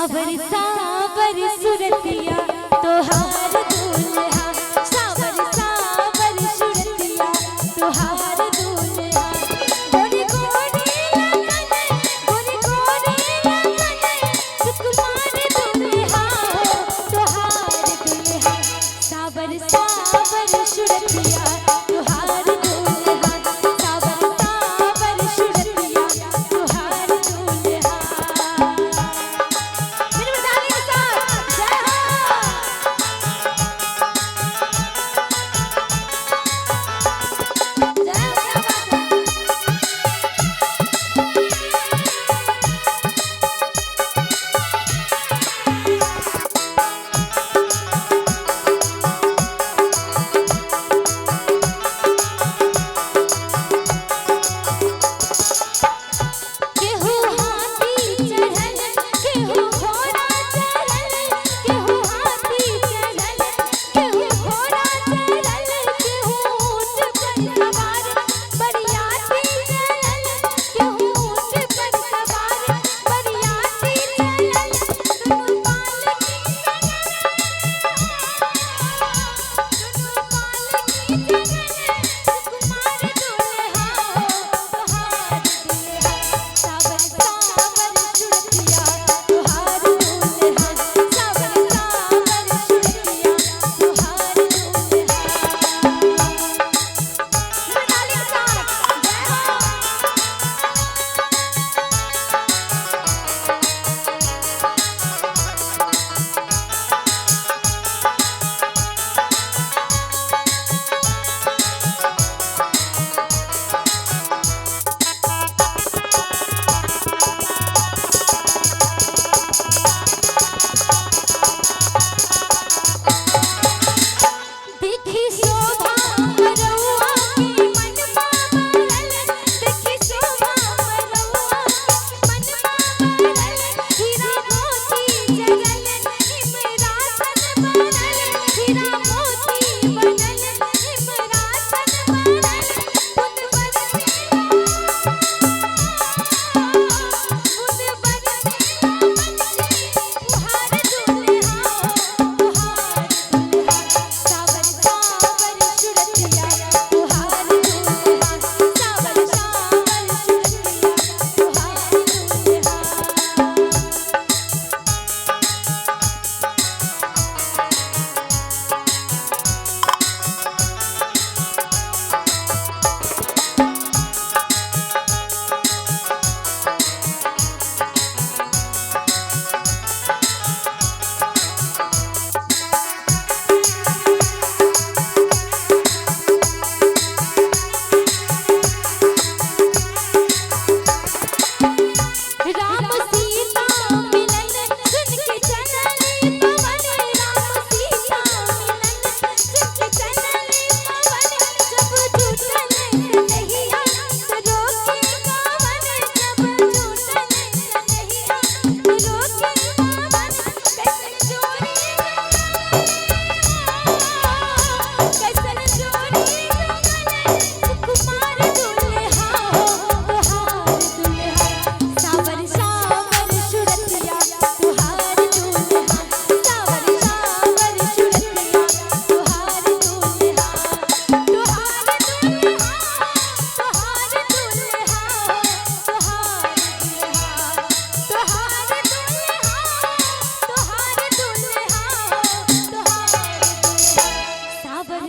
सावर सावर सुरतिया तोहार दुल्हा, सावर सावर सुरतिया तोहार दुल्हा। गोरी गोरी लगन, गोरी गोरी लगन, सुकुमार दुल्हा तोहार दुल्हा। सावर सावर सुरतिया तोहार दुल्हा, सावर सावर सुरतिया तोहार दुल्हा। केहू हाथी चढ़ल, केहू घोड़ा चढ़ल, केहू हाथी चढ़ल, केहू घोड़ा चढ़ल, केहू ऊँट पर सवार बरियाती चढ़ल, केहू ऊँट पर सवार बरियाती चढ़ल। दुनू पालकी चढ़ल, दुनू पालकी चढ़ल, सुकुमार दुल्हा तोहार दुल्हा। सावर सावर सुरतिया तोहार दुल्हा, सावर सावर सुरतिया तोहार दुल्हा। मनाली के साथ जय हो। देखी शोभा मरौआ के मनवा मरल, देखी शोभा मरौआ के मनवा मरल। हीरा मोती जड़ल इमरासन बनल, हीरा मोती बनल इमरासन बनल। बुंद बरसेला, बुंद बरसेला मन के तुहार दुल्हा, तुहार दुल्हा। सावर सावर सुरतिया तुहार दुल्हा, सावर सावर सुरतिया तुहार दुल्हा। राम सीता मिलन सुन के चलले पवन, राम सीता मिलन सुन के चलले पवन। जब झूठल कन्हैया तो रोके कावन, जब झूठल कन्हैया तो रोके कावन। कैसन जोड़ी कैसन जोड़ी जंगल, सुकुमार दुल्हा तोहार दुल्हा। सावर सावर सुरतिया तुहार दुल्हा, सावर सावर सुरतिया तुहार दुल्हा। तुहार दुल्हा, तुहार दुल्हा, तुहार दुल्हा, तुहार दुल्हा, तुहार दुल्हा, तुहार दुल्हा। सावर